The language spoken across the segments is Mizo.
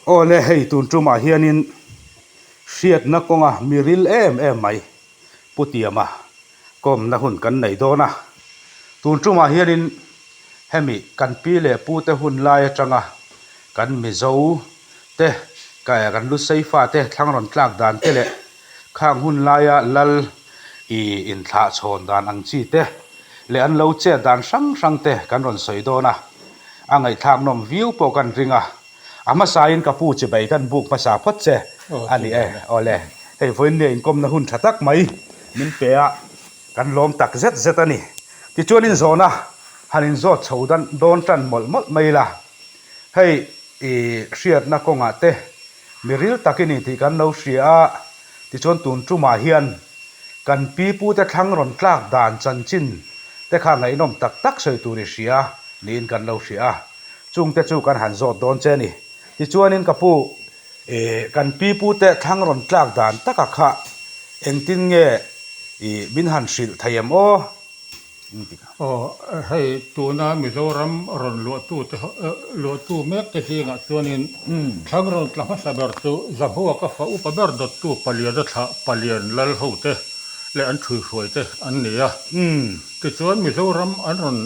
Aw le, hei tun tumah hianin hriatna kawnga mi ril em em mai Pu Tiama kawmna hun kan nei dawn a. Tun tumah hianin hemi kan pi leh pute hun lai atanga kan Mizo te, kan Lusei fate thlang rawn tlak dan te leh khang hun laia lal i inthlah chhawn dan ang chi te leh an lo chet dan hrang hrang te kan rawn sawi dawn a, a ngaihthlak nawm viau pawh kan ring a. A hmasain ka pu chibai kan buk hmasa phawt che a ni e. Awle, hei vawiinnia inkawmna hun tha tak mai min pe a, kan lawm tak zet zet a ni. Tichuan inzawhna han inzawt chho dawn tan mawlh mawlh mai ila, hei i hriatna kawngah te mi ril tak i ni tih kan lo hria a, tichuan tun tumah hian kan pi pute thlang rawn tlak dan chanchin te kha ngaihnawm tak tak sawi tur i hria niin kan lo hria a. Chungte chu kan han zawt dawn che a ni. Tichuanin ka pu, ih, kan pi pute thlang rawn tlak dan taka kha engtin nge, ih, min han hrilh thei em aw? Aw, hei tuna Mizoram rawn luahtute luahtu mekte zingah chuanin thlang rawn tla hmasa ber chu Zahmuaka fa upa ber dawttu Paliana thlah Palian lal hote leh an ṭhuihruaite an ni a. Tichuan Mizoram an rawn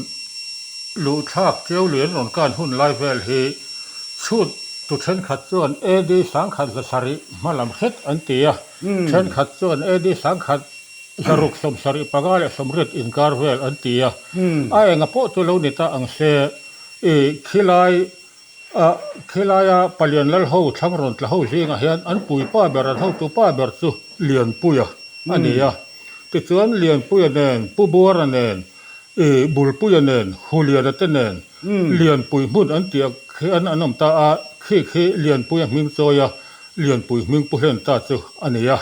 Luhthlak ṭiau lui an rawn kan hun lai vel hi chhut tu thenkhat chuan AD 1170 hma lam hret an ti a, thenkhat chuan AD 1175 leh 80 inkar vel an ti a. A enga pawh chu lo ni ta ang se, i khilai a khilaia Palian Lal ho thlang rawn tla ho zingah hian an puipa ber an hotu pa ber chu Lianpuia a ni a. Tichuan Lianpuia nen Pu Buara nen I Bulpuia nen, Huliana te nen, Lianpui hmun an tih ah khian an awm ta a, khi khi Lianpuia hming chawi a, Lianpui hming pu hlen ta chu a ni a.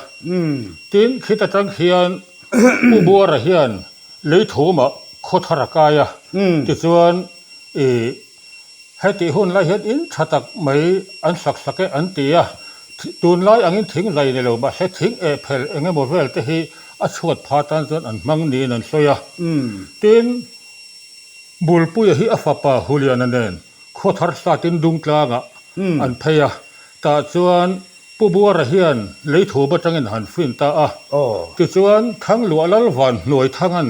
Tin, khit atang khian Pu Buara hian Leithumah khaw thar a kai a, tichuan i Hetih hun lai hian in tha tak mai an sak sak e an ti a, tunlai angin thing zai ni lo mahse thing eh phel eng emaw vel te hi a chhuat pha tan chuan an hmang niin an sawi a. Tin, Bulpuia hi a fapa Huliana nen Khawthar Satin Dungtlangah an phei a, tah chuan Pu Buara hian Leithuam atangin a han fin ta a. Tichuan, Thangluah Lalvan Hnuaithanga'n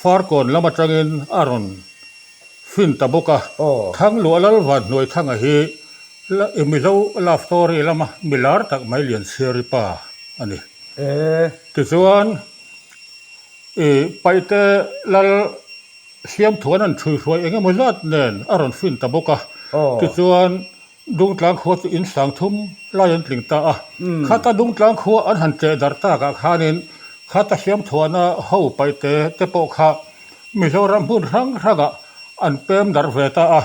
Farkawn lam atangin a rawn Fin ta bawk a. Thangluah Lalvan Hnuaithanga hi Mizo love story lama mi lar tak mai Lianchhiari pa a ni. Tichuan, i Paihte Lal Siamthuan an ṭhuihruai eng emaw zat nen a rawn fin ta bawk a. Tichuan, Dungtlang khua chu in sang thum lai an tling ta a. Khata Dungtlang khua an han ṭeh darh takah khanin khata Siamthuana ho Paihte te pawh kha Mizoram hmun hrang hrangah an pem darh ve ta a,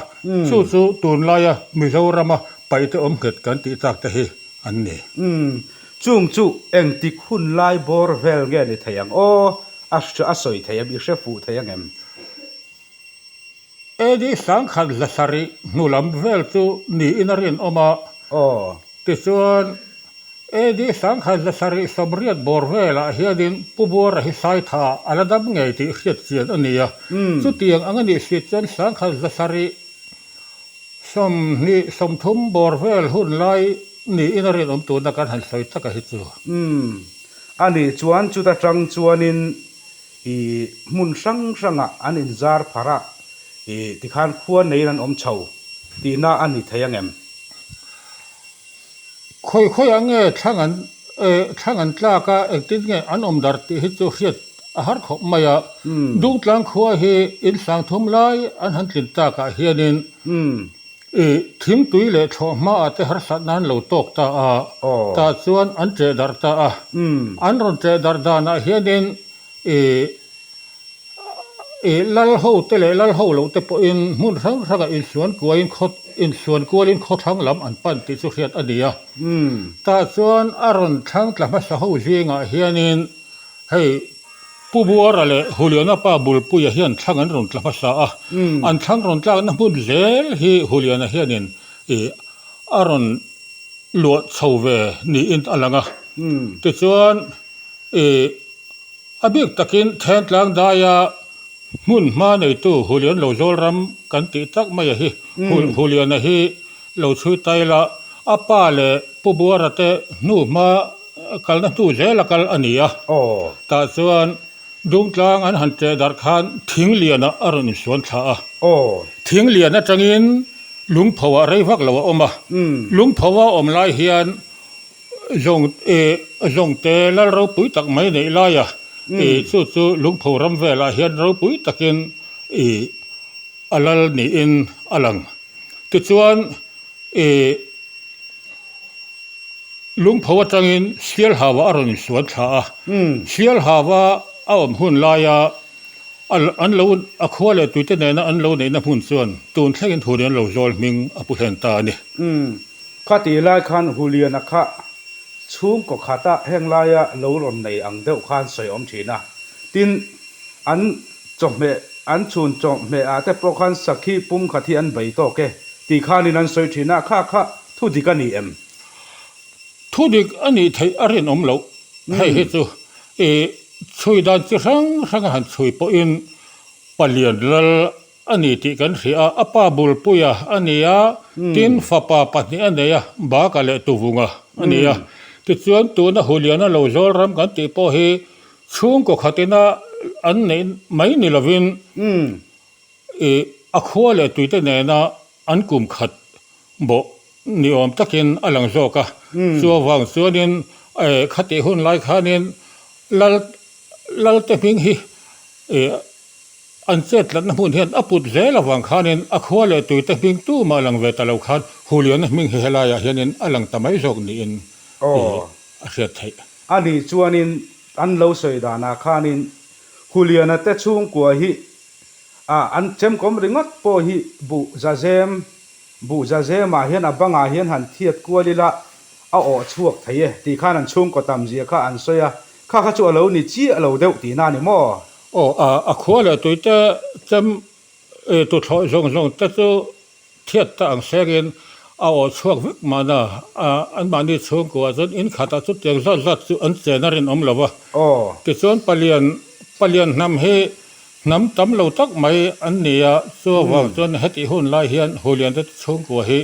chu chu tunlaia Mizorama paihte awm nghet kan tih tak te hi an ni. Umm, chung chu engtik hun lai bawr vel nge ni thei ang aw? A a sawi thei em? I hre fuh thei ang em? AD 1700 hnu lam vel chu niin a rinawm a, tichuan AD 1780 bawr velah hianin Pu Buara hi Saitha a la dam ngei tih hriat chian a ni a. Chutiang ang a nih si chuan 1730 bawr vel hun lai niin a rinawm tuna kan han sawi taka hi chu. Umm. A nih chuan chuta tang chuanin i hmun hrang hrangah an inzar pharh a, i tikhan khua neiin an awm chho tihna a ni thei angem? Khawi khawiah nge thlang an thlang an tlak a, engtin nge an awm darh tih hi chu hriat a har khawp mai a. Dungtlang khua hi in sang thum lai an han tlin takah hianin i thingtui leh thlawh hmaah te harsatna an lo tawk ta a, tah chuan an ṭeh darh ta a. An rawn ṭeh darh danah hianin i Ih lal ho te leh lal ho loh te pawhin hmun hrang hrangah insuan kuaiin khaw insuan kualin khawthlang lam an pan tih chu hriat a ni a. Tah chuan a rawn thlang tla hmasa ho zingah hianin hei Pu Buara leh Huliana pa Bulpuia hian thlang an rawn tla hmasa a. An thlang rawn tlakna hmun zel hi Huliana hianin ih a rawn luah chho ve niin a lang a. Tichuan ih. A bik takin Thentlang daia hmun hma neitu Hulian lo zawl ram kan tih tak maia hi Huliana hi lo chhui ta ila. A pa leh Pu Buara te hnu hma kalna hnu zel a kal a ni a. Tah chuan Dungtlang an han ṭeh darh khan Thingliana a rawn insuan thla a. Thinglian atangin Lungphoah rei vak lo a awm a. Lungphoa awm lai hian zawng zawngte lal ropui tak mai neih laia chu chu Lungpho ram velah hian ropui takin a lal niin a lang. Tichuan ih Lungpho atangin Sialhava a rawn insuan thla a. Sialhava a awm hun laia an lo a khua leh tuite nena an lo neihna hmun chuan tun thlengin Hulian lo zawl hming a pu hlen ta a ni. Khatih lai khan Huliana kha chhungkaw khata heng laia lo rawn nei ang deuh khan sawi awm thin a. Tin, an chawhmeh, an chhun chawhmeh ah te pawh khan sakhi pum khat hi an bei tawk e tih khanin an sawi thin a, kha kha thu dik a ni em? Thu dik a nih theih a rinawm loh. Hei hi chu i chhui dan chi hrang hrang a han chhui pawhin Palian lal A ni tih kan hria a, a pa Bulpuia a ni a, tin fapa pahnih a nei a, Baka leh Tuvunga a ni a. Tichuan tuna Huliana lo zawl ram kan tih pawh hi chhungkaw khatina an neih mai ni lovin ih a khua leh tuite nena an kum khat bawh ni awm takin a lang zawk a. Chu avang chuanin khatih hun lai khanin Lal Lalte hming hi ih An chet tlatna hmun hian a put zel avang khanin a khua leh tuite hming tumah a lang ve ta lo khan Huliana hming hi helaiah hianin a lang ta mai zawk niin a hriat theih. A nih chuanin an lo sawi danah khanin Huliana te chhungkua hi an chemkawm ringawt pawh hi buh zazem Buh zazemah hian a bangah hian han thiat kual ila a awh chhuak thei e tih khan an chhungkaw tam zia kha an sawi a, kha kha chu a lo ni chiah lo deuh tihna a ni maw? Aw, a khua leh tuite chem tuthlawh zawng zawng te chu thiat ta ang sengin a awh chhuak vek mahna anmahni chhungkuah chuan in khatah chutiang zat zat chu an chen a rinawm lo va. Tichuan palian palian hnam hi Hnam tam lo tak mai an ni a, chu avang chuan hetih hun lai hian Huliante chhungkua hi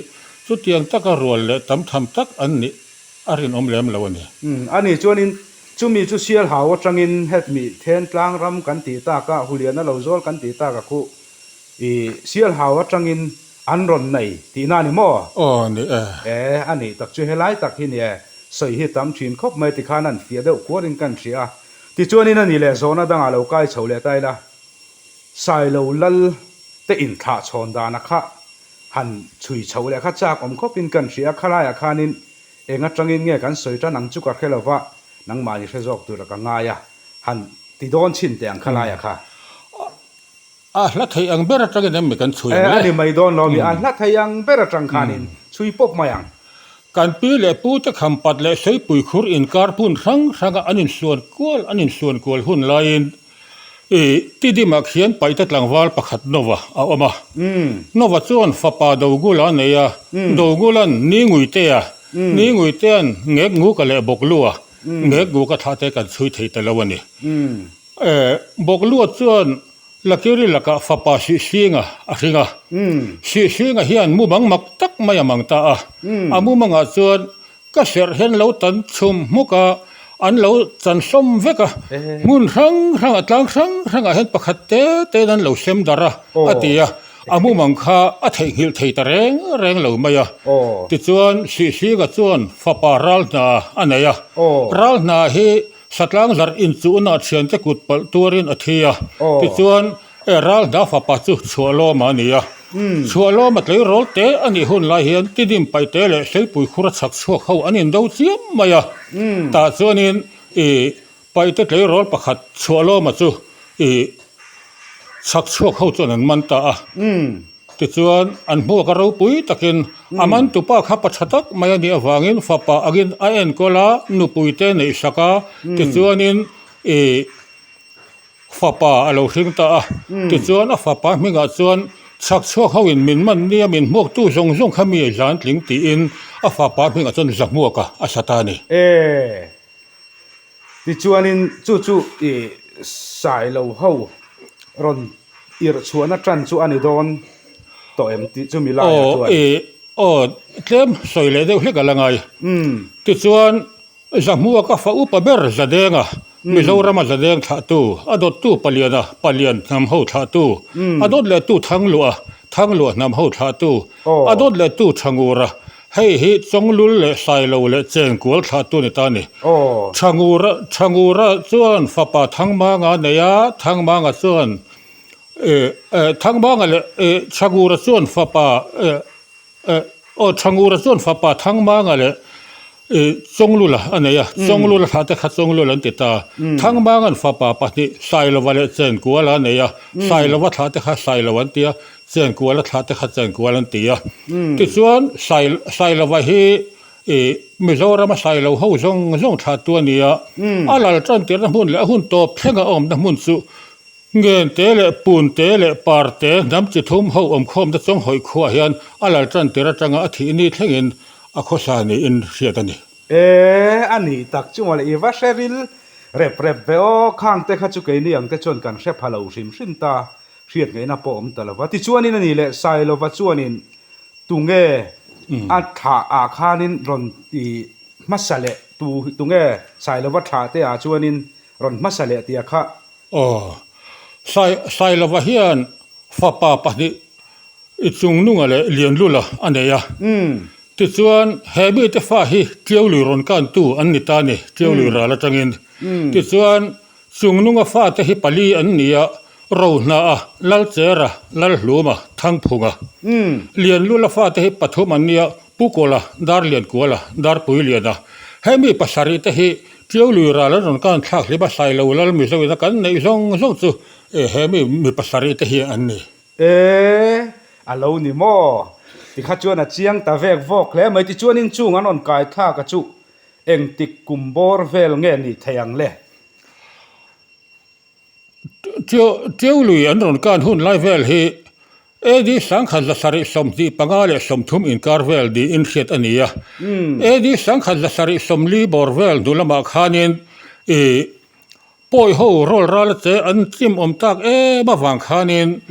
chutiang taka rual leh tam tham tak an nih a rinawm lem lo a ni. Umm, a nih chuanin chumi chu Sialhau atangin hetmi Thentlang ram kan tih tak a, Huliana lo zawl kan tih tak a khu i Sialhau atangin an rawn nei tihna a ni maw? Aw, ni e. E, a nih tak chu helai tak hi ni e, sawi hi tam thin khawp mai tikhan an fiah deuh kuarin kan hria a. Tichuanin a ni leh zawhna dangah lo kai chho leh ta ila, Sailo lal te inthlah chhawn dana kha han chhui chho leh kha chak awm khawpin kan hria a, khalaiah khanin eng atangin nge kan sawi tan ang chu ka hre lova, nangmahni hre zawk tura ka ngai a, han ti dawn chhin teh ang khalaiah kha. A hla thei ang ber atangin em mi kan chhui ang le? A ni mai dawn lo mi, a hla thei ang ber atang khanin chhui pawp mai ang. Kan pi leh pu te khampat leh seipui khur inkar hmun hrang hranga an insuan kual an insuan kual hun laiin i Tidimah khian paihte tlangval pakhat Nova a awm a. Nova chuan fapa Dogula a nei a, Dogula'n Ninguitea, Ninguitea'n Ngeknguka leh Bawklua, Ngeknguka thlah te kan chhui thei ta lo a ni. Bawklua chuan Lakiri lakah fapa Sihsinga a hring a. Sihsinga hian mumang mak tak mai a mang ta a. A mumangah chuan ka serh hian lo tan chhum hmuk a, an lo chan sawm vek a. Hmun hrang hrangah tlang hrang hrangah hian pakhat te tein an lo sem darh a, a ti a. A mumang kha a theihnghilh thei ta reng reng lo mai a. Tichuan Sihsinga chuan fapa Ralhna a nei a. Ralhna hi Satlang zarh inchuhna thiante kut palh tuarin a thi a, tichuan ral hna fapa chu Chhuahlawma a ni a. Chhuahlawma tleirawl te a nih hun lai hian Tidim paihte leh Seipui khura chhak chhuak ho an indo chiam mai a, tah chuanin ih paihte tleirawl pakhat Chhuahlawma chu ih chhak chhuak ho chuan an man ta a. Tichuan, an hmuak a ropui takin a mantupa kha pa tha tak mai a nih avangin fapa angin a enkawl a, nupuite neih sak a, tichuanin ih fapa a lo hring ta a. Tichuan, a fapa hmingah chuan chhak chhuak hoin min man nia min hmuaktu zawng zawng kha mi zan tling tiin a fapa hmingah chuan Zahmuaka a sa ta a ni. E. Tichuanin chu chu ih Sailo ho rawn irh chhuahna tan chu a ni dawn tawh em tih chu mi laiah chuan. Aw ih. Aw, tlem sawi leh deuh hlek a la ngai. Tichuan, Zahmua ka fa upa ber Zadenga, Mizorama Zadeng thlahtu, a dawttu Paliana, Palian hnam ho thlahtu, a dawt lehtu Thangluah, Thangluah hnam ho thlahtu, a dawt lehtu Thangura, hei hi Chawnglul leh Sailo leh Chengkual thlahtu a ni ta a ni. Thangura, Thangura chuan fapa Thangmanga a nei a, Thangmanga chuan Thangmanga leh Thangura chuan fapa Aw Thangura chuan fapa Thangmanga leh Chawnglula a nei a, Chawnglula thlah te kha Chawnglul an ti ta. Thangmanga'n fapa pahnih Sailova leh Chenkuala a nei a, Sailova thlah te kha Sailo an ti a, Chenkuala thlah te kha Chenkual an ti a. Tichuan Sailova hi Mizorama Sailo ho zawng zawng thlahtu a ni a, a lal tantirna hmun leh a hun tawp thlenga a awmna hmun chu Ngente leh Punte leh Parte hnam chi thum ho awmkhawmte Chawnghawih khuaah hian a lal tan tir atanga a thih ni thlengin a khawsa niin hriat a ni. E, a nih tak chu mawle, i va hre ril rep rep ve aw, khangte kha chu keini ang te chuan kan hre pha lo hrim hrim ta, hriat ngaihna pawh awm ta lo va. Tichuanin a nih leh Sailova chuanin tunge a thlah ah khanin rawn ti hmasa leh tu tunge Sailova thlah te ah chuanin rawn hmasa leh tia kha Aw, Sai Sailova hian fapa pahnih i Chungnunga leh Lianlula a nei a. Tichuan, he mite fa hi Tiaului rawn kantu an ni ta a ni, Tiaului ral atangin. Tichuan, Chungnunga fate hi pali an ni a, Rohna-a, Lalchera, Lalhluma, Thangphunga. Lianlula fate hi pathum an ni a, Pu Kawla, Darliankuala, Darpuiliana. He mi pasarih te hi Tiaului ral an rawn kan thlak hlim a, Sailo Lal Mizo ina kan neih zawng zawng chu he mi mi pasarih te hi an ni. E, a lo ni maw? Tikha chuan a chiang ta vek vawk hle mai. Tichuanin chung an rawn kai thlak a chu engtik kum bawr vel nge ni thei ang le? Tiaului an rawn kan hun lai vel hi AD 1775 leh 30 inkar vel niin hriat a ni a. AD 1740 bawr vel hnu lamah khanin ih Pawi ho rawl ral te an chim awm tak em avang khanin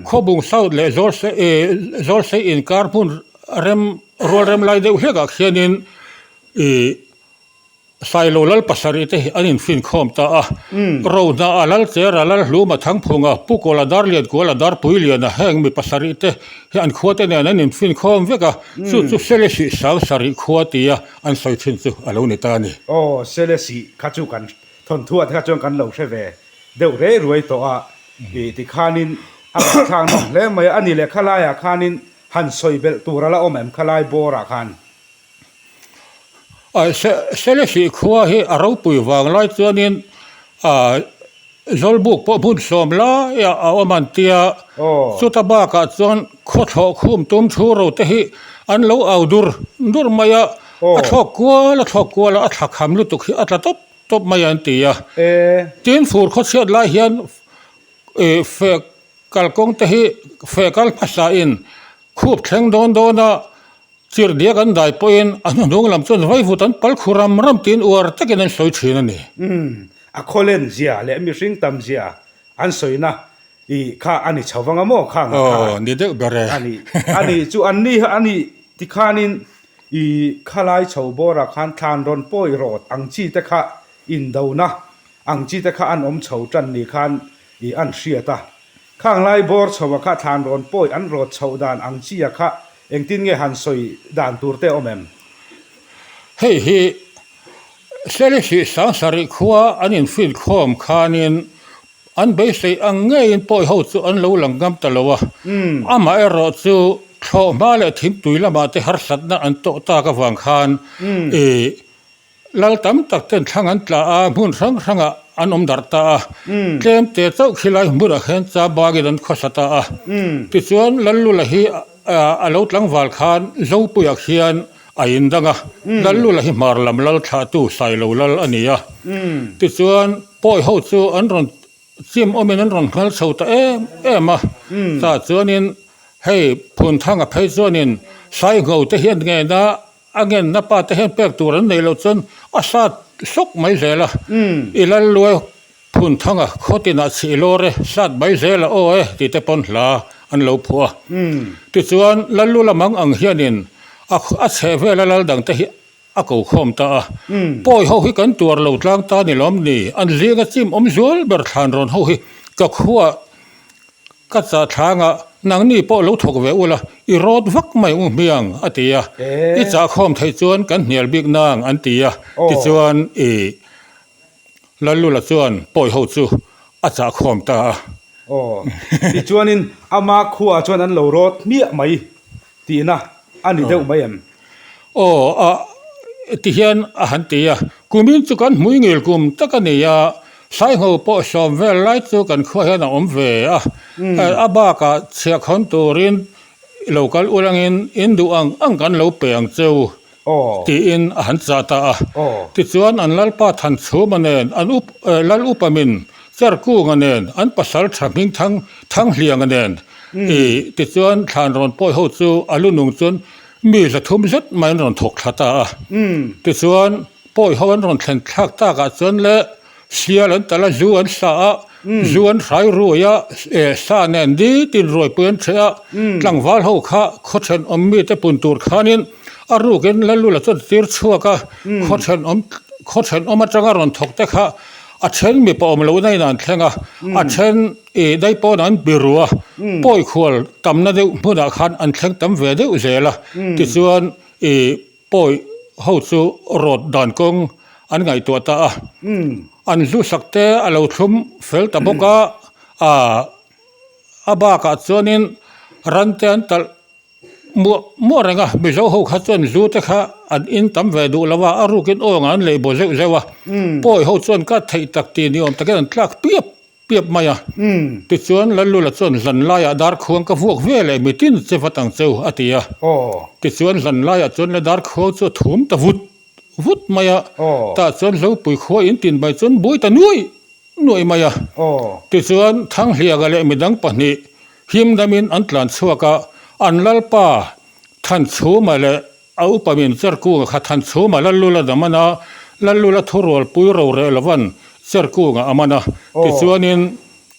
Khawbung South leh Zawlsei inkar hmun rem rual rem lai deuh hlekah khianin ih Sailo lal pasarih te hi an infinkhawm ta a, Rohna a lal Chera, lal Hluma, Thangphunga, Pu Kawla, Darliankuala, Darpuiliana heng mi pasarih te hi an khua te nen an infinkhawm vek a, chu chu Selesih sang sarih khua tia an sawi thin chu a lo ni ta a ni. Aw, Selesih kha chu kan thawnthuah te kha chuan kan lo hre ve deuh rei ruai tawh a, i tikhanin a ngaihthlak nawm hle mai a, a ni leh khalaiah khanin han sawi belh tur a la awm em khalai bawrah khan? Selesih khua hi a ropui vang lai chuanin Zawlbuk pawh hmun sawm laiah a awm an tia, chuta bakah chuan khawthlawh khum tum thu ro te hi an lo au dur dur mai a, a thlawk kual a thlawk kual a, a thla kham lutuk hi a tla tawp tawp mai an ti a. Tin, fur khawchhiat lai hian feh kalkawng te hi feh kal hmasain khup thleng dawn dawn a, Chirhdiak an dai pawhin a hnuhnung lam chuan vaivut an pal khu ram ram tiin uar takin an sawi thin a ni. Umm, a khawlen zia leh mihring tam zia an sawina i kha a ni chho vang a maw khang ah khan. Aw, ni deuh ber e. A ni, a ni chu an ni a ni tikhanin i khalai chho bawrah khan thlan rawn pawi rawt ang chi te kha indona ang chi te kha an awm chho tan ni khan i an hriat a. Khang lai bawr chho a kha thlan rawn pawi an rawt chhoh dan ang chi a kha engtin nge han sawi dan tur te a awm em? Hei hi Selesih Sangsarih khua an infinkhawm khanin an beisei ang ngeiin pawi ho chu an lo lang ngam ta lo a, amaherawh chu thlawhhma leh thingtui lamah te harsatna an tawh tak avang khan ih Lal tam tak ten thlang an tla a, hmun hrang hrangah an awm darh ta a. Tlem te chauh khi lai hmunah khian cha bangin an khawsa ta a. Tichuan Lallula hi a lo tlangval khan Zopuiah khian a indang a. Lallula hi hmar lam lal thlahtu Sailo lal a ni a. Tichuan pawi ho chu an rawn chim awmin an rawn nghal chho ta em em a. Tah chuanin hei Phunthanga phei chuanin Saingho te hian ngena A ngenna pa te hian pek tur an neih loh chuan a sat sawk mai zel a, i lal luai phun thang a, khaw tinah chhih lawr e, sat mai zel a aw e tih te pawn hla an lo phuah a. Tichuan Lallu lamang ang hianin. A chheh vela lal dangte hi a ko khawm ta a. Pawi ho hi kan tuar lo tlang ta ni lawm ni? An zinga chim awm zual ber thlan rawn ho hi ka khuaa ka chah thlanga nangni pawh lo thawk ve ula, i rawt vak mai u hmiang a ti a. I chah khawm theih chuan kan hnial bik nang an ti a. Tichuan i Lallula chuan pawi ho chu a chah khawm ta a. Aw, tichuanin ama khuaah chuan an lo rawt hmiah mai tihna a ni deuh mai em? Aw, a tihian a han ti a, kumin chu kan hmui ngil kum tak a ni a, Saingho pawh sawm vel lai chu kan khua hian a awm ve a, a bakah chhiahkhawn turin lo kal ulangin in duh ang ang kan lo pe ang che u. Tiin a han chah ta a. Tichuan an Lalpa Thanchhuma nen, an up Lal Upamin Cherkunga nen, an pasal tha hming Thang Thanghlianga nen i tichuan thlan rawn pawi ho chu a lu nung chuan mi 300 zet mai an rawn thawk thla ta a. Tichuan pawi ho an rawn thlen thlak takah chuan le Sial an tal a, zu an sa a, zu an hrai ruai a, sa nen nitin ruaipui an ṭheh a, tlangval ho kha khaw ṭhenawm mite pun tur khanin a rukin Lalula chuan tir chhuak a, khaw ṭhenawm khaw ṭhenawm aṭanga rawn thawk te kha a ṭhen mipa awm lohna in an thleng a, a ṭhen ih dai pawn an biru a, pawi khual tamna deuh hmunah khan an thleng tam ve deuh zel a, tichuan ih Pawi ho chu rawt dan kawng an ngaihtuah ta a, an hlusak te a lo thlum fel ta bawk a, a bakah chuanin ran te an talh muah muah reng a, Mizo ho kha chuan zu te kha an in tam ve duh lo a, a rukin awngah an lei baw zeuh zeuh a, pawi ho chuan ka theih tak tih ni awm takin an tlak piap piap mai a. Tichuan Lallula chuan zan laiah darkhuang ka vuak ve leh mitin che vat ang cheu a ti a. Tichuan zan laiah chuan le darkhuang chu a thum ta vut vut mai a. Tah chuan Zopui khua in tin mai chuan buai ta nuai nuai mai a. Tichuan Thanghlianga leh midang pahnih him damin an tlan chhuak a, an Lalpa Thanchhuma leh A upa min Cherkunga kha Thanchhuma Lallula dam an a, Lallula thurualpui ro reh lovan Cherkunga a man a. Tichuanin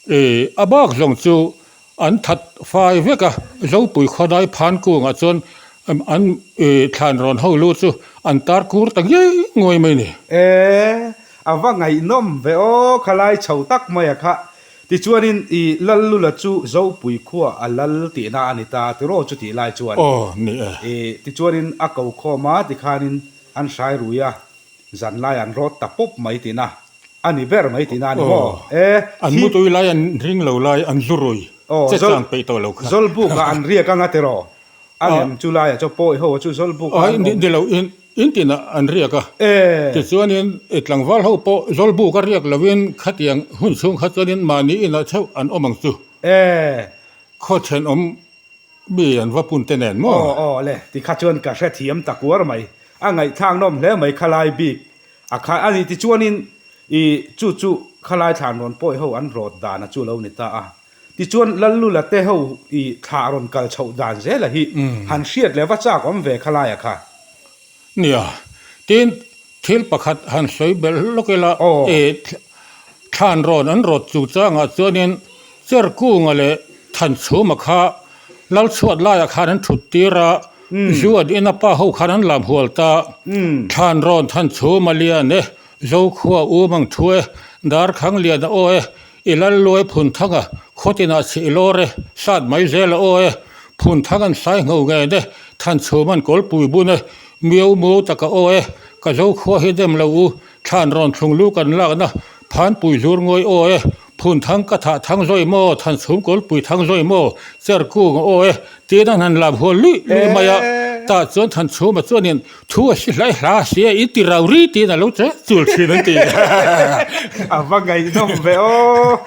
i a bak zawng chu an that fai vek a, Zopui khawdai Phankungah chuan an i thlan rawn ho lu chu an tar kur ta ngei nguai mai ni. E, a va ngaihnawm ve aw, khalai chho tak mai a kha. Tichuanin i Lallula chu Zopui khua a lal tihna a ni ta tiraw chu tih lai chuan. Aw, ni e. I tichuanin a ko khawm a tikhanin an hrai rui a, zan lai an rawt ta pawp mai tihna a ni ber mai tihna a ni maw? E, An mutui lai an ring lo lai an zu rui che chang peih tawh lo kha. Zawlbukah an riak anga tiraw? A lem chu laiah chuan pawi ho chu Zawlbuk ah an awm. Ni lo, in tinah an riak a. Tichuanin i tlangval ho pawh Zawlbuk a riak lovin khatiang hun chhung kha chuanin mahni inah theuh an awm ang chu. Khaw thenawm mi an va pun te nen maw? Aw aw le, tikha chuan ka hrethiam ta kuar mai. A ngaihthlak nawm hle mai khalai bik a kha a ni. Tichuanin i chu chu khalai thlan rawn pawi ho an rawt dan a chu lo ni ta a. Tichuan Lallula te ho i thlah rawn kal chhoh dan zela hi han hriat leh va chak awm ve kha laia kha. Nia, tin thil pakhat han sawi belh lawk ila i thlan rawn an rawt chungchangah chuanin Cherkunga leh Thanchhuma kha Lalchhuat laiah khan an thut tir a, zu an in a pa ho khan an lam hual ta. Thlan rawn Thanchhuma lian e, Zokhua um ang thu e, Darkhang lian a aw e, I lal luai Phunthang a, khawtinah chhi i lawr e, sat mai zel a aw e, Phunthang an sai ngho ngen e, Thanchhum an kawlpui bun e, Miau muau tak a aw e, ka Zokhua hi dem lo u, Thlan rawn thlung lu kan lakna, Phanpui zur ngawi aw e, Phunthang ka thah thang zawi maw, Thanchhum kawlpui thang zawi maw, Cherkung a aw e, tiin an han lam hual luih luih mai a, tah chuan Thanchhuma chuanin Thu a si hlai hla a si a, in ti rau ri tiin a lo che chul thin an ti. A va ngaihnawm ve aw.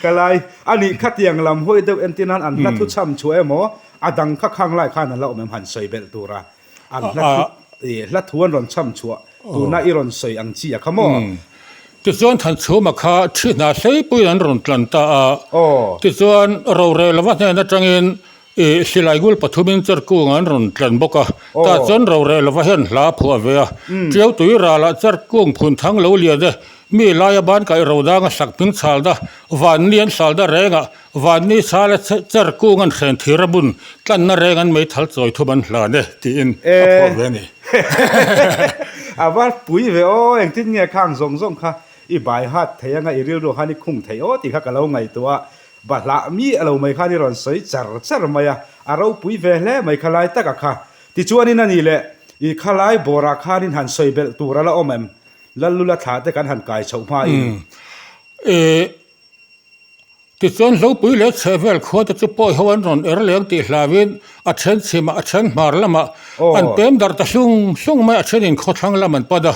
Ka lai a nih khatiang lam hawi deuh entir nan an hla thu chham chhuah emaw a dang kha khang lai khan an la awm em han sawi belh tura an hla thu hla thu an rawn chham chhuah tuna i rawn sawi ang chi a kha maw. Tichuan Thanchhuma kha thi hna hleipuiin an rawn tlan ta a. Tichuan rorel lova hnen atangin. Ih, silai gul pathumin cherkung an rawn tlan bawk a, tah chuan roreh lova hian hla a phuah ve a. Tiau tui ralah cherkung phun thang lo lian e, mi laia ban kaih ro danga sak hming chhal da, vanni an sal da rengah, vanni chala cherkung an hren thir a bun tlanna reng an meithal chawi thum an hlan e, tiin a phuah ve a ni. A va pui ve aw, engtin nge khang zawng zawng kha i bai hat thei anga i rilru khan i khung thei aw tih kha ka lo ngaihtuah a. Bahlah mi a lo mai khan i rawn sawi char char mai a, a ropui ve hle mai kha lai taka kha. Tichuanin a ni leh, i khalai bawrah khanin han sawi belh tur a la awm em? Lallula thla te kan han kai chhoh hmain. Umm. Tichuan Zopui leh chhehvel khua te chu pawi ho an rawn er leng tih hlauin a then chhimah a then hmar lamah an pem darh ta sung sung mai a, a thenin khawthlang lam an pan a.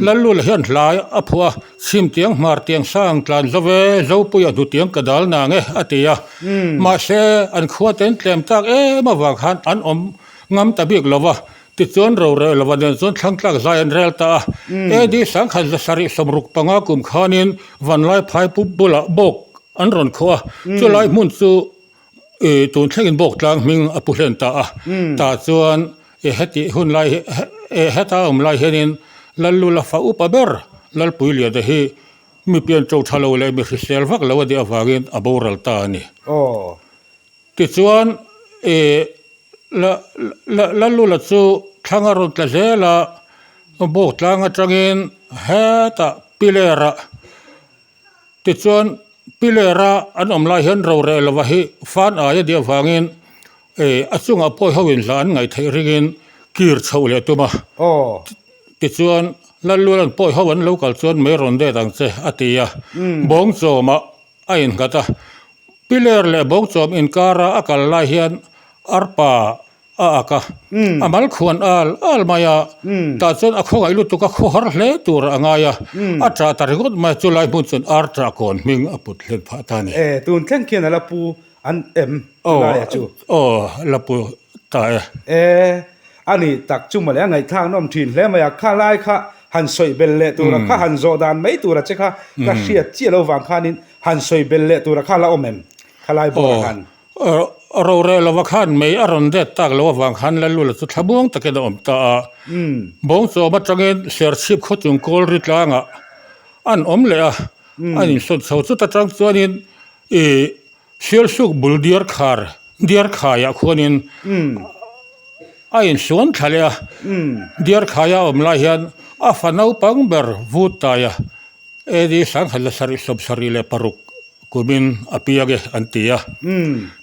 Lallula hian hlai a phuah a. Chhim tiang hmar tiang sang tlan zo ve, Zopuia hnu tiang ka dal nang e, a ti a. Mahse, an khua ten tlem tak em avang khan an awm ngam ta bik lo va. Tichuan roreh lova nen chuan thlangtlak zai an rel ta a. AD 1765 kum khanin Vanlai phai pup bulah bawk an rawn khuah a. Chulai hmun chu I tun thlengin bawk tlang hming a pu hlen ta a, tah chuan i hetih hun lai hi heta awm lai hianin Lallula fa upa ber Lalpuiliana hi mi pian to tha lo leh mi hrisel vak lo a nih avangin a boral ta a ni. Tichuan i Lallula chu thlang a rawn tla zel a, bawk tlang atangin hetah pilerah Tichuan, Pilera an awm lai hian roreh lova hi fan ai a nih avangin a chungah pawi ho in hla an ngaih theih ringin kir chhoh leh tum a. Tichuan, Lallualan pawi ho an lo kal chuan mei rawn det ang che a ti a, bawngchawmah a innghat a. Piler leh bawngchawm inkara a kal lai hian arpa a ak a, a mal khuan al al mai a, tah chuan a khawngaih lutuk a khawhar hle tur a ngai a, a ṭah ta ringawt mai a, chulai hmun chuan ar ṭah kawn hming a put hlen phah ta a ni. E, tun thleng khian a la pu an em chulaia chu? Aw, la pu ta e. E, a nih tak chu mawle, a ngaihthlak nawm ṭhin hle mai a, kha lai kha han sawi bel leh tura kha han zawh dan mai tura che kha ka hriat chiah lo vang khanin han sawi bel leh tura kha la awm em khalai bawrah khan? Roreh lova khan mei a rawn det tak lo avang khan Lalula chu thlamuang takin a awm ta a. Bawngchawm atangin Serchhip khawchung Kawlri tlangah an awm leh a, an insawn chho. Chuta tang chuanin ih Sialsuk bul Diarkhar, Diarkhaiah khuanin a insuan thla leh a. Diarkhaia a awm lai hian a fa naupang ber Vuttaia AD 1776 kumin a piang e an ti a.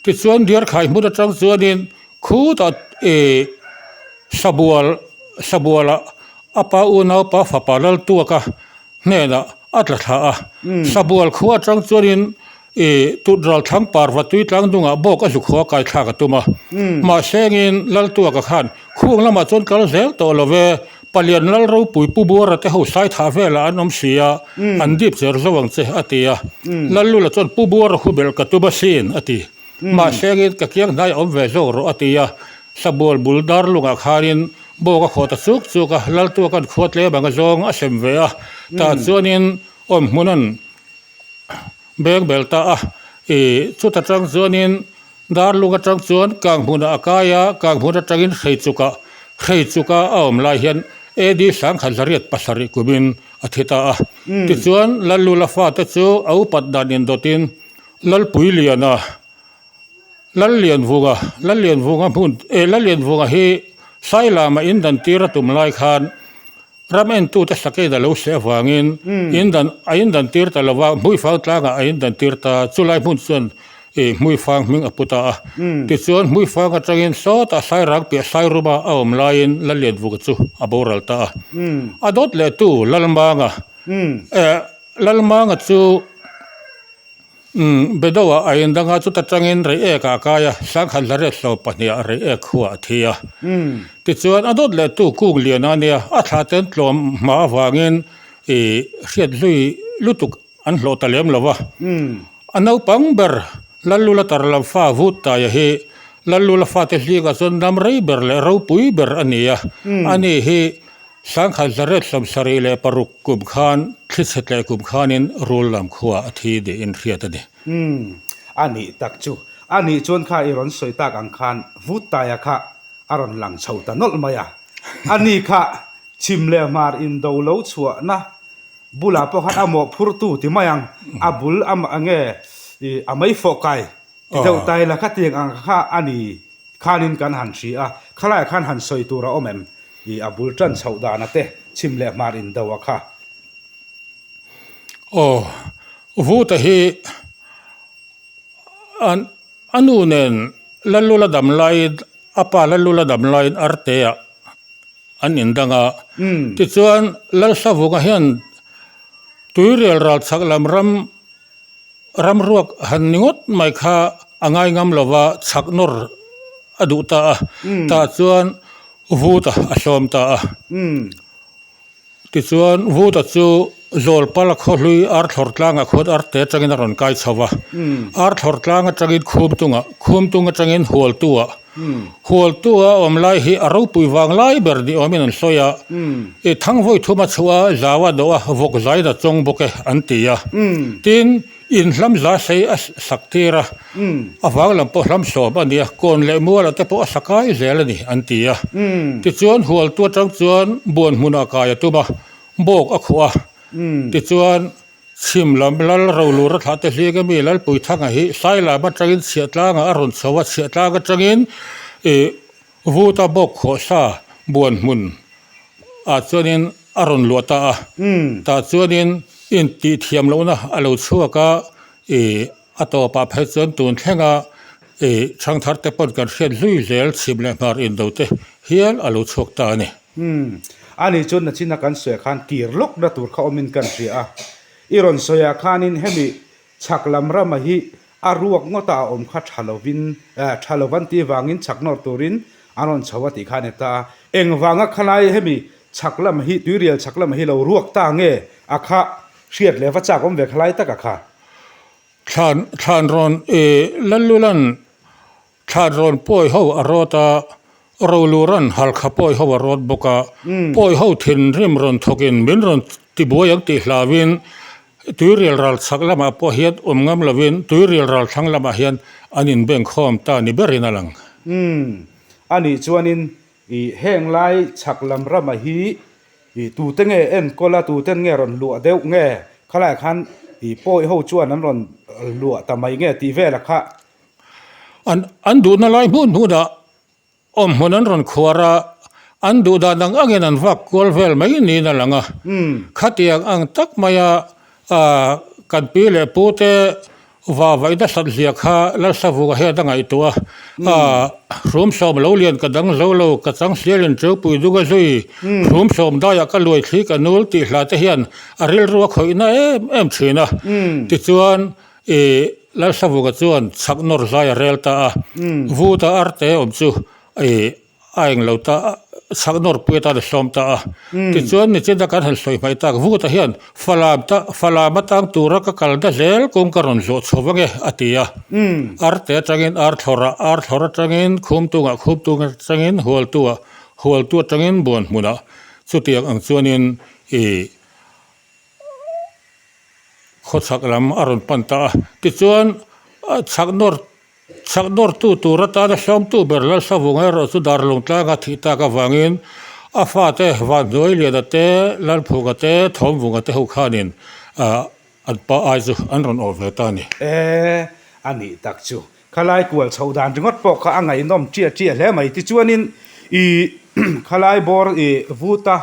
Tichuan Diarkhai hmun atang chuanin khutah ih Sabual Sabualah a pa unaupa fapa Laltuaka hnenah a tla thla a. Sabual khua atang chuanin ih Tutral thlang parva tui tlang dungah bawk a zu khua kai thlak a tum a. Mahsengin Laltuaka khan Khung lamah chuan kal zel tawh lo ve, Palian Lal ropui Pu Buara te ho Saithah velah an awm si a, an dip cher zo ang che, a ti a. Lallula chuan Pu Buara hu belh ka tum asin, a ti. Mahsengin ka kiang hnai awm ve zawk rawh, a ti a. Sabual bul darlungah khanin bawk a khawh ta chuk chuk a, Laltuakan khua tlem anga zawng a sem ve a, tah chuanin awm hmun an beng bel ta a, ih chuta tang chuanin Darlung atang chuan kang hmunah a kai a, kang hmun atangin Hreichukah, Hreichuka a awm lai hian AD 1807 kumin a thi ta a. Tichuan Lallula fate chu a upat dan indawtin Lalpuiliana, Lallianvunga, Lallianvunga hmun, eh Lallianvunga hi Sailama indan tir a tum lai khan Ram entute sakein a lo seh avangin in dan a in dan tir ta lova, Hmuifang tlangah a in dan tir ta, chulai hmun chuan ih Hmuifang hming a pu ta a. Tichuan Hmuifang atangin sawtah Sairang piah Sairuma a awm laiin Lallianvuka chu a boral ta a. A dawt lehtu Lalmanga, eh Lalmanga chu Umm, Bedoa a in danga chuta tangin rei ek ah a kai a, Sangkhat Hlariat hlo pahniha rei ek khua a thi a. Tichuan a dawt leh tu kung lian a nia, a thla ten tlawm hma avangin ih hriat zui lutuk an hlawh ta lem lo va. A naupang ber Lallula tarlam fa Vuttaia hi Lallula fate zingah chuan ram rei ber leh ropui ber a ni a, ani hi 1776 kum khan thlichhe tleh kum khanin rul lam khua a thi niin hriat a ni. Umm, a nih tak chu. A nih chuan kha i rawn sawi tak ang khan Vuttaia kha a rawn lang chho ta nawlh mai a. A ni kha chhim leh hmar indo lo chhuahna bulah pawh khan a mawhphurtu ti mai ang, a bul a nge a meifawh kai ti deuh ta ila khatiang ang kha a ni khanin kan han hria a, khalaiah khan han sawi tur a awm em? I a bul tan chhoh dana te chhim leh hmar indo a kha. Aw, Vuta hi an a nu nen Lalula dam laiin a pa Lalula dam laiin Arteah an indang a. Tichuan Lalsavunga hian Tuirial ral chhak lam ram ramruak han ni ngawt mai kha a ngai ngam lo va, chhak nawr a duh ta a. Tah chuan Vuta a sawm ta a. Tichuan, Vuta chu Zawlpala khawhlui Arthlawr tlangah khuan Arte atangin a rawn kai chho va. Arthlawr tlang atangin Khumtungah, Khumtung atangin Hualtuah. Hualtua a awm lai hi a ropui vang lai ber ni awmin an sawi a. I thangvawi thum a chhuah a, zau a dawh a, vawk zain a chawng bawk e an ti a. Tin, Inhlam za sei a sak tir a, a vang lam pawh hlam sawm a ni a, kawn leh mualah te pawh a sa kai zel a ni an ti a. Tichuan hualtu atang chuan buan hmunah kai a tum a, bawk a khuh a. Tichuan chhim lam lal rolur a thlah te hling ami Lalpuithanga hi Sailam atangin chhiahtlangah a rawn chho a, chhiahtlang atangin ih Vuta bawk khawh sa buan hmun ah chuanin a rawn luah ta a, tah chuanin intih thiam lohna a lo chhuak a, ih a tawpah phei chuan tun thlenga ih chhangthar te pawn kan hriat hlui zel chhim leh hmar indo te hial a lo chhuak ta a ni. Umm, ani chuan nachina kan sawiah khan kir lawkna tur kha awmin kan hria a, i rawn sawiah khanin hemi Chhak lam rama hi a ruak ngawta a awm kha tha lovin, tha lo an tih vangin chhak nawr turin an rawn chho a tih kha a ni ta a. Engvanga khalai hemi chhak lam hi, tuirial chhak lam hi lo ruak ta nge a kha hriat leh va chak awm ve khalai taka kha? Thlan, thlan rawn i Lallulan Thlan rawn pawi ho a rawt a, Rolura'n halkha pawi ho a rawt bawk a, pawi ho thinrim rawn thawkin min rawn tibuai ang tih hlauin tuirial ral chhak lamah pawh hian awm ngam lovin tuirial ral thlang lamah hian an inbengkhawm ta ni berin a lang. Umm, a nih chuanin i heng lai chhak lam rama hi i tute nge enkawl a, tuten nge rawn luah deuh nge khalaiah khan i pawi ho chuan an rawn luah ta mai nge tih velah kha An an duhna lai hmun hmunah awm hmun an rawn khuar a, an duh dan ang angin an vak kual vel mai niin a lang a. Khatiang ang tak maia ah kan pi leh pu te va vaih nasat zia kha Lalsavunga hian a ngaihtuah a, ah hrum sawm lo lian ka dang zo lo, ka chang sialin Cheupui dunga zui, hrum sawm daiah ka luai thli ka nul tih hla te hian a rilru a khawihna em em thin a. Tichuan I Lalsavunga chuan chhak nawr zai a rel ta a, Vuta arte awm chu i a eng lo ta a, chhak nawr pui atan a sawm ta a. Tichuan nichina kan han sawi hmaih tak, Vuta hian Falam ta Falam atang tura ka kal na zel kawng ka rawn zawh chho vang e, a ti a. Arte atangin Arthlawrah, Arthlawr atangin Khumtungah, Khumtung atangin Hualtuah, Hualtu atangin Buanhmunah. Chutiang ang chuanin i Khawchhak lam a rawn pan ta a, tichuan chhak nawr chhak nawrtu tur atana sawmtu ber Lalsavunga erawh chu Darlawng tlanga thih tak avangin a fate Vanhnuailiana te, Lalphunga te, Thawmvunga te ho khanin an pa ai chu an rawn awh ve ta a ni. E, a nih tak chu. Khalai kual chhoh dan ringawt pawh kha a ngaihnawm ṭiah ṭiah hle mai. Tichuanin i khalai bawr i vuta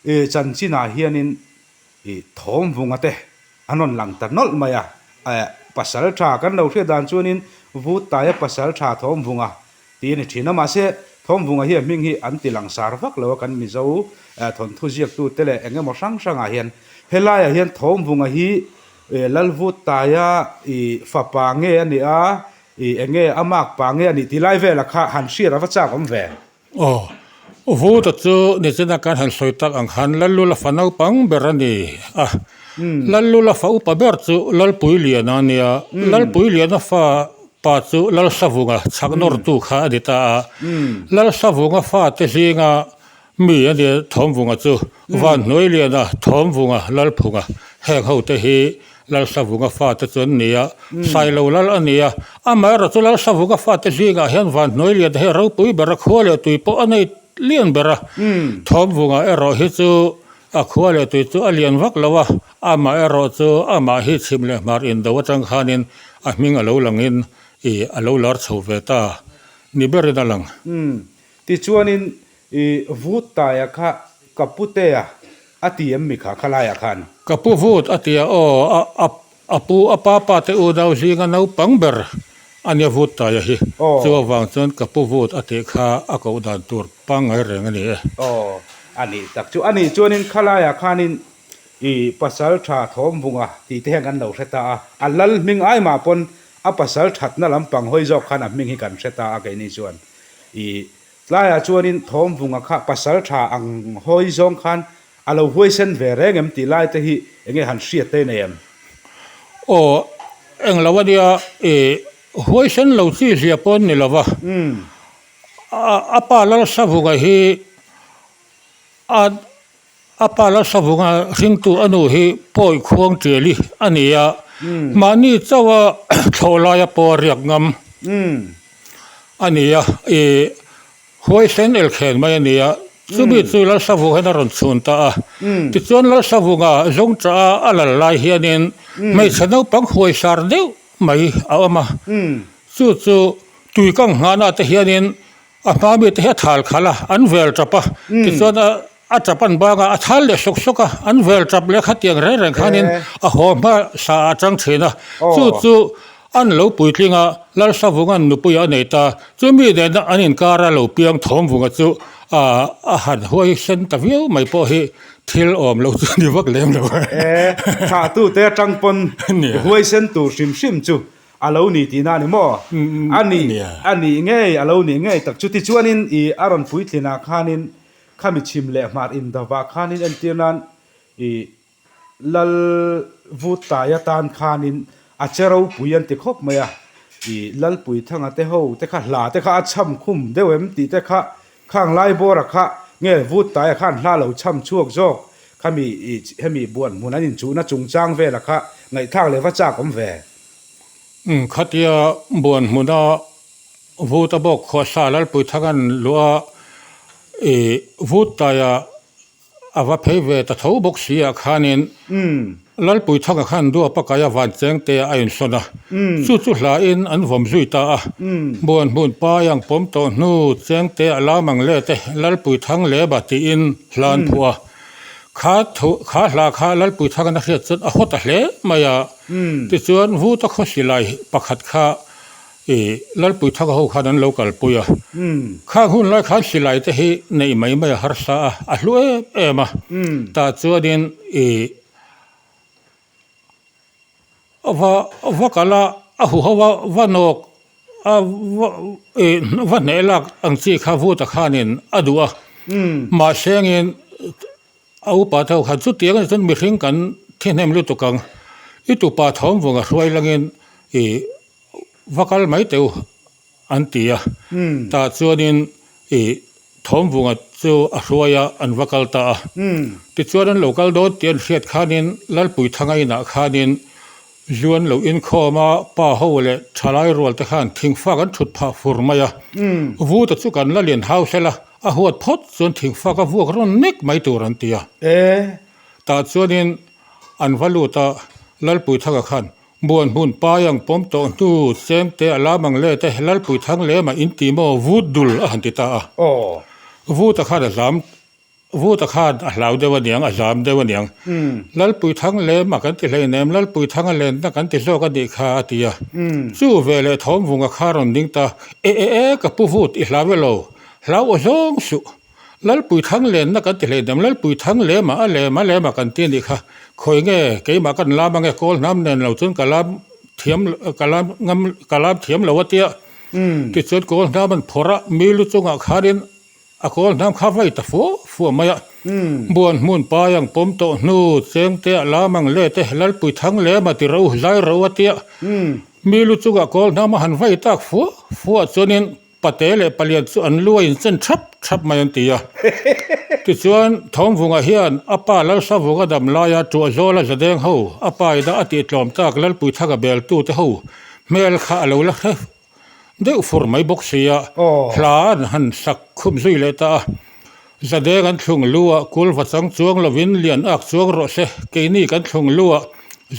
i chanchinah hianin I thawmvunga te an rawn lang ta nawlh mai a, eh pasal tha kan lo hriat dan chuanin Vuttaia pasal tha thawmvunga tih a ni thin a, mahse thawmvunga hi a hming hi an ti langsar vak lo a kan Mizo thawnthu ziaktu te leh eng emaw hrang hrangah hian helaiah hian thawmvunga hi Lal Vuttaia i fapa nge a nih a, i eng nge a mak pa nge a nih tih lai velah kha han hriat a va chak awm ve. Aw, Vuta chu nichina kan han sawi tak ang khan Lallula fa naupang ber a ni a. Lallula fa upa ber chu Lalpuiliana a nia. Lalpuiliana fa pa chu Lalsavunga chhak nawrtu kha a ni ta a. Lalsavunga fate zinga mi a nia Thawmvunga chu, Vanhnuailiana, Thawmvunga, Lalphunga heng hote hi. Lalsavunga fate chu an ni a, Sailo lal a ni a. Amaherawhchu Lalsavunga fate zingah hian Vanhnuai lian hei ropui ber a, khua leh tui pawh a nei lian ber a. Thawmvunga erawh hi chu a khua leh tui chu a lian vak lo a, amaherawh chu amah hi chhim leh hmar indo atang khanin a hming a lo langin ih a lo lar chho ve ta ni berin a lang. Tichuanin I vut taia kha ka putea a ti em mi kha khalaiah khan? Ka pu vut a tia aw, a a a pu a pa pa te unau zinga naupang ber a nia vut taia hi. Chu avang chuan ka pu vut a tih kha a koh dan tur pangngai reng a ni e. Aw, a nih tak chu. A nih chuanin khalaiah khanin i pasal tha thawmvunga tih te hian kan lo hre ta a, a lal hming ai mah pawn a pasal thatna lampang hawi zawk khan a hming hi kan hre ta a keini chuan i Tlaiah chuanin Thawmvunga kha pasal tha ang hawi zawng khan a lo huaisen ve reng em tih lai te hi enge han hriat te nei em? Aw, eng lo a nia, i huaisen lo chi zia pawh an ni lo va, a pa Lalsavunga hi a A pa Lalsavunga hringtu a nu hi Pawi Khuang Tiali a ni a, mahni chauha thlawh laia pawh a riak ngam a ni a, ih huaisen elkhen mai a ni a, chumi chu Lalsavunga hian a rawn chhun ta a. Tichuan Lalsavunga zawngchah a a lal lai hianin hmeichhe naupang huaisar deuh mai a awm a, chu chu tuikang nghahna te hianin A hma mite hi a thal khalh a, an vel tap a, tichuan a a tap an bang a, a thal leh sawk sawk a, an vel tap leh khatiang reng reng khanin a haw hma sa ah a tang thin a, chu chu an lo puitling a, Lalsavunga'n nupui a nei ta, chumi nena an inkar a lo piang Thawmvunga chu a a han huai sen ta viau mai pawh hi thil awm lo chu ni vak lem lo. E, thlahtute atang pawn huaisen tur hrim hrim chu A lo ni tihna a ni maw? A ni, a nih ngei, a lo nih ngei tak chu. Tichuanin i a rawn puitlinah khanin khami chhim leh hmar indovah khanin entir nan i Lal vut tai atan khanin a che ropui an ti khawp mai a. I Lalpuithanga te ho te kha hla te kha a chham khum deuh em tih te kha Khang lai bawra kha nge vut taia khan hla lo chham chhuak zawk khami i hemi buan hmun an inchuhna chungchang vela kha ngaihthlak leh va chak awm ve. Umm khatia buan hmuna vut a bawk khuahsa Lalpuithanga'n luah a i vut taia A va phei ve ta tho bawk si ah khanin Lalpuithanga khan duapa kaia van cheng te a insawn a, chu chu hlain an vawm zui ta a. Buan hmun paiang pawm tawh hnu cheng te a lam ang let e, Lalpuithang leba tiin hla an phuah a. Kha thu kha hla kha Lalpuithanga'n a hriat chuan a haw ta hle mai a. Tichuan Vuta khaw silai pakhat kha I Lalpuithaka ho khan an lo kalpui a, khang hun lai khan silai te hi neih mai mai a harsa a, a hlu em em a, tah chuanin i va va kal a, a huho a va nawk a va i va hneh lak ang chi kha vuta khanin a duh a, mahse angin A upa te ho khan chutiang a ni chuan mihring kan thi hnem lutuk ang, i tupa thawmvunga hruai langin i va kal mai teh u an ti a, tah chuanin i thawmvunga chu a hruai a an va kal ta a, tichuan an lo kal dawn tih an hriat khanin Lalpuithanga inah khanin Zu an lo inkhawm a, pa ho leh thalai rual te khan thingfak an thut phah fur mai a. Vuta chu kan la lian hau sel a, a huat phawt chuan thingfak a vuak rawn nek mai tur an ti a. Tah chuanin an va lut a, Lalpuithanga khan, Buan hmun pai ang pawm tawh hnu cheng te a lam ang let e, Lalpuithang lema in ti maw vut dul a han ti ta a. Vuta khan a zam Vuta khan a hlau deuh aniang, a zam deuh aniang. Lalpuithang lem a kan ti hleinem, Lalpuithang a lenna kan ti zawk a nih kha a ti a. Chu ve leh Thawmvunga kha rawn ding ta, E e e, ka pu Vut, i hlau e lo, hlau aw zawng suh. Lalpuithang lenna kan ti hleinem, Lalpuithang lem a, a lem a lem a kan ti a nih kha. Khawi nge, keimah kan lam ange, kawl hnam nen lo chuan ka lam thiam, ka lam ngam, ka lam thiam lo a tia. Tichuan kawl hnam an phawrh a, mi lu chungah khanin A kawl hnam kha vai ta fua fua mai a, buan hmun pai ang pawm tawh hnu cheng te a lam ang let e, Lalpui thang lem a ti ro zai ro a tia, mi lu chungah kawl hnam a han vai tak fua fua chuanin. Pate leh Palian chu an lu a inchen thap thap mai an ti a. Tichuan, Thawmvunga hian a pa Lalsavunga dam laia Tuahzawla Zadeng ho a pa ina a tihtlawm tak Lalpuithanga beltute ho hmel kha a lo la hre deuh fur mai bawk si a, hla an han sak khum zui leh ta a. Zadeng an thlung lu ah kulva chang chuang lovin lian ak chuang rawh se, keini kan thlung lu ah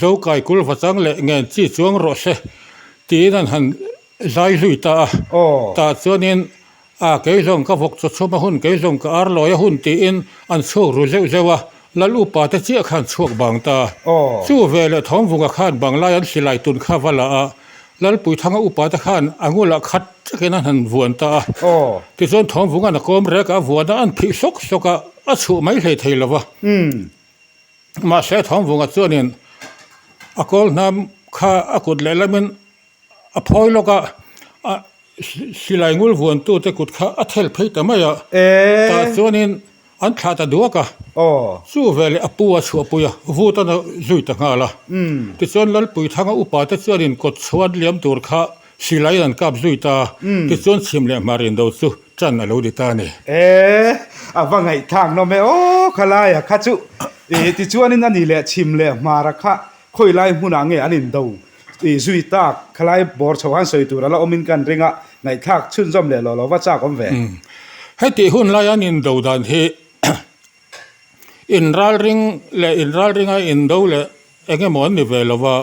Zokai kulva chang leh ngen chi chuang rawh se tiin an han zai zui ta a. Tah chuanin a kei zawng ka vawk chaw chhum a hun, kei zawng ka ar lawi a hun tiin an chhuak ru zeuh zeuh a, Lal upa te chiah khan chhuak bang ta. Chu veleh Thawmvunga khan banglai an silai tun kha va la a, Lalpuithanga upa te khan a ngulah khat takin an han vuan ta a. Tichuan Thawmvunga'n a kawm rek a, a vuan a, an phih sawk sawk a, a chhuh mai hlei thei lo va. Mahse Thawmvunga chuanin a kawl hnam kha a kut lehlamin A phawi lawk a, a silai ngul vuantute kut kha a thel phei ta mai a, tah chuanin an thlah ta duak a, chu veleh a pu a chhuahpui a, vut a zui ta nghal a. Tichuan Lalpuithanga upate chuanin kawt chhuan liam tur kha silaiin an kap zui ta a, tichuan chhim leh hmar indo chu ṭan a lo ni ta a ni. E, a va ngaihthlak nawm e aw khalaia kha chu. Tichuanin a ni leh chhim leh hmara kha Khawilai hmunah nge an indo tih zui tak khalai bawr chho han sawi tur a la awmin kan ring a, ngaihthlak chhunzawm leh lo lo va chak awm ve. Hetih hun lai an indo dan hi inralring leh inralringa indo leh eng emaw an ni ve lo va,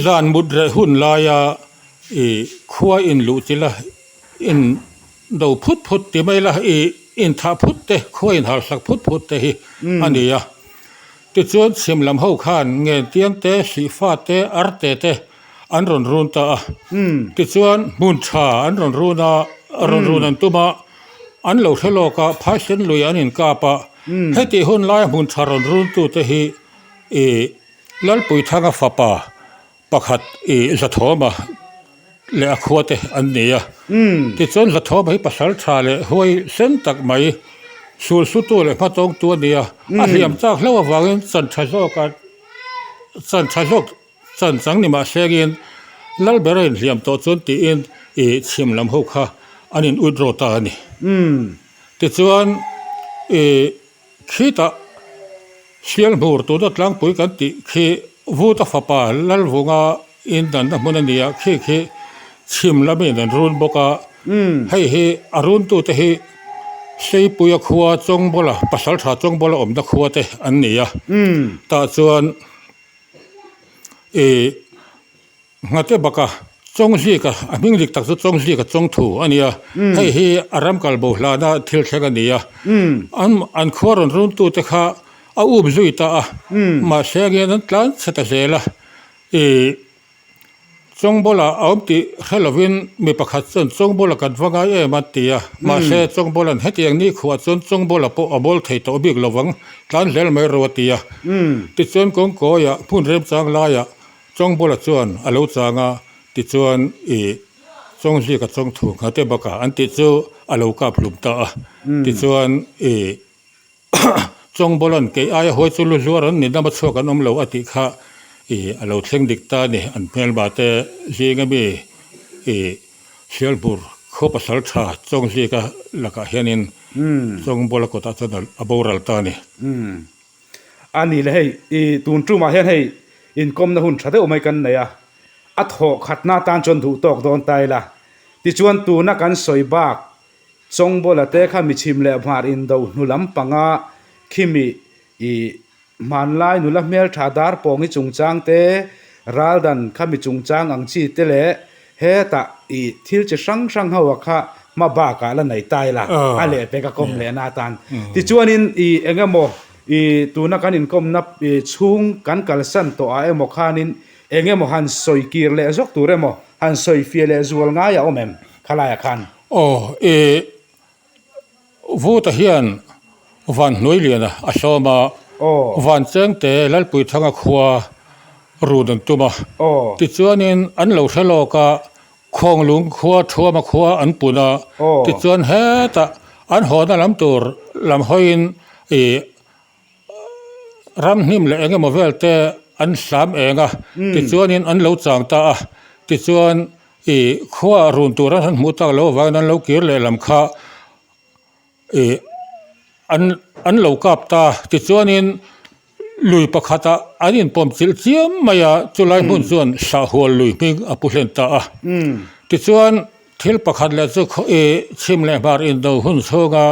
zan mut reh hun laia ih khua inluh chila indo phut phut ti mai la ih inthah phut te khua inharsak phut phut te hi a ni a. Tichuan chhim lam ho khan Ngentiang te, Sihfa te, Arte te an rawn run ta a. Tichuan hmun tha an rawn run a, rawn run an tum a, an lo hre lawk a, Phaisen lui an inkap a. Hetih hun laia hmun tha rawn run tute hi ih Lalpuithanga fapa Pakhat i Zathawma leh a khua te an ni a. Tichuan Zathawma hi pasal tha leh huai sen tak mai sul sutu leh hmatawngtu a ni a. A hliam chak hlauh avangin chan tha zawk a chan tha zawk chan chang ni mah sengin Lalber a inhliam tawh chuan tiin i chhim lam ho kha an in uit rawt ta a ni. Tichuan i khitah Sialhmur tuna tlangpui kan tih khi Vuta fapa Lalvunga indanna hmun a ni a, khi khi chhim lamin an run bawk a, hei hi a runtute hi Seipuia khua Chawngbawla Pasaltha Chawngbawla awmna khua te an ni a, tah chuan ih. Nghate baka Chawngzika, a hming dik tak chu Chawngzika Chawngthu a ni a, hei hi a ram kal bo hlana thil thleng a ni a. An an khua rawn runtute kha a up zui ta a, mahse angian an tlan chhe ta zel a. Ih Chawngbawla a awm tih hre lovin mi pakhat chuan Chawngbawla kan va ngai em a ti a, mahse Chawngbawla'n hetiang nikhuah chuan Chawngbawla pawh a bawl thei tawh bik lovang, tlan zel mai ro a ti a. Tichuan kawngkawiah hmun remchang laiah Chawngbawla chuan a lo chang a, tichuan i Chawngzika Chawngthu nghate bakah an tih chu a lo kap hlum ta a. Tichuan i Chawngbawla'n kei aia huai chu lu zuar an ni dam a chhuak an awm lo a tih kha i a lo thleng dik ta a ni. An hmelma te zinga mi i Sialhmur khaw pasal tha Chawngzika lakah hianin Chawngbawla kawtah chuan a boral ta a ni. A ni le hei, i tun tumah hian hei inkawmna hun tha deuh mai kan nei a, a thawh khatna atan chuan duh tawk dawn ta ila. Tichuan tuna kan sawi bak Chawngbawla te kha michhim leh hmar indo hnu lam panga khimi i hmanlai nula hmeltha dar pawngi chungchang te, raldan khami chungchang ang chi te leh Hetah i thil chi hrang hrang ho a kha hma bakah la nei ta ila, a lehpek a kawm lehna atan. Tichuanin i eng emaw i tuna kan inkawmna i chhung kan kalsan tawh ah emaw khanin eng emaw han sawi kir leh zawk tur emaw, han sawi fiah leh zual ngai a awm em khalaiah khan? Aw, i Vuta hian van hnuai lian a sawm a, van chengte Lalpuithanga khua run an tum a. Tichuanin an lo hre lawk a, Khawnglung khua Thuama khua an pun a, tichuan hetah an hawna lam tur lam hawiin ih ramhnim leh eng emaw vel te an hlam eng a, tichuanin an lo chang ta a, tichuan. Ih khuaah run tur an han hmuh tak loh avangin an lo kir leh lam kha ih an an lo kap ta tichuanin lui pakhatah an inpawm chilh chiam mai a chulai hmun chuan sahhual lui hming a pu hlen ta a tichuan thil pakhat leh chu ih chhim leh hmar indo hun chhunga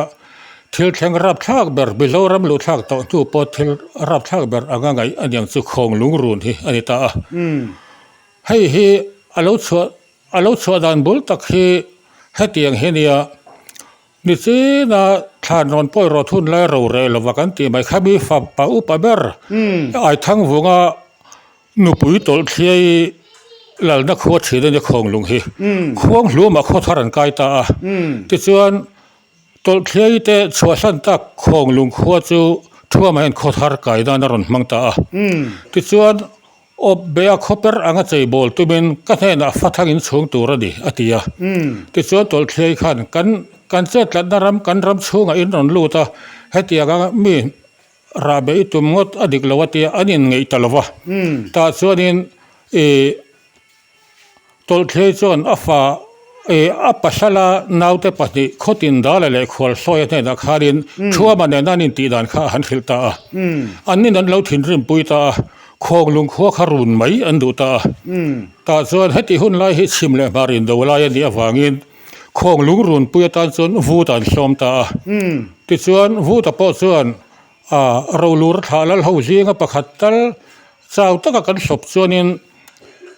thil thleng rapthlak ber Mizoram luhthlak tawh hnu pawh thil rapthlak ber anga ngaih a niang chu khawng lungrun hi a ni ta a. Hei hi a lo chhuah a lo chhuah dan bul tak hi hetiang hi nia nichina thlan rawn pawi rawt hun lai ro reh lova kan tih mai kha mi fapa upa ber Aithangvunga nupui tawlh thliai lalna khua thin a nia Khawnglung hi Khuanghlumah khaw thar an kai ta a tichuan tawlh thliai te chhuahsan tak Khawnglung khua chu Thuamah hian khaw thar kai nan a rawn hmang ta a tichuan. Awp be a khawper anga cheibawl tumin ka hnenah fathang in chhung tur a ni, a ti a. Tichuan Tawlhthliai khan kan kan chettlatna ram kan ram chhungah in rawn lut a, hetianga mi rahbeh i tum ngawt a dik lo a tia an inngeih ta lo va. Tah chuanin ih Tawlhthliai chuan a fa ih a pasala naute pahnih Khawtin Dala leh Khualsawia hnenah khanin Thuama nena an intih dan kha a han hrilh ta a. Annin an lo thinrim pui ta a, Khawnglung khua kha run mai an duh ta a. Tah chuan heti hun lai hi chhim leh hmar indo lai a nih avangin Khawnglung runpui atan chuan Vuta an sawm ta a. Tichuan Vuta pawh chuan a rolur thlah lal ho zinga pakhat tal chau taka kan sawp chuanin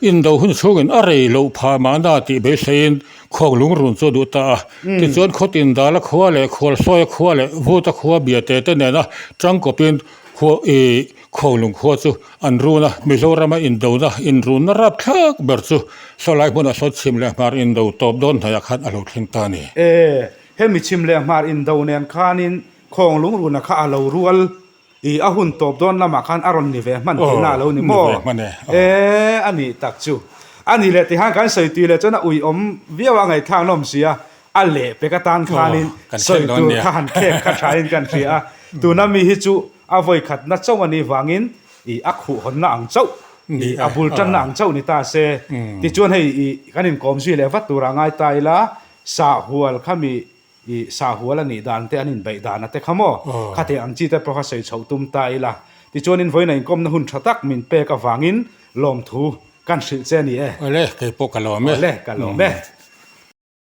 Indo hun chhungin a rei loh phah mahna tih beiseiin khawng lungrun chu a duh ta a. Tichuan Khawtin Dala khua leh Khualsawia khua leh Vuta khua biate te nena tangkawpin khua ih Khawnglung khua chu an run a. Mizorama indona inrunna rapthlak ber chu sawlai hmunah sawn chhim leh hmar indo tawp dawn hnaihah khan a lo thleng ta a ni. E, hemi chhim leh hmar indo nen khanin Khawnglung runa kha a lo rual I a hun tawp dawn lamah khan a rawn ni ve hman tihna a lo ni maw? E, a nih tak chu. A nih leh tihan kan sawi tui leh chuan a ui awm viau a ngaihthlak nawm si a, a leh pek atan khanin sawi tur kha han khek kha thain kan hria a. Tuna mi hi chu a vawi khatna chauh a nih vangin i a khuh hawnna ang chauh, i a bul tanna ang chauh ni ta se. Tichuan hei i kan inkawm zui leh vat turah ngai ta ila, sahhual kha mi I sahual a nih dan te an inbeih dan a te kha maw? Khati ang chi te pawh kha sawi chhoh tum ta ila. Tichuanin vawiin a inkawmna hun tha tak min pek avangin lawmthu kan hrilh che a ni e. Awle, kei pawh ka lawm e. Awle, ka lawm e.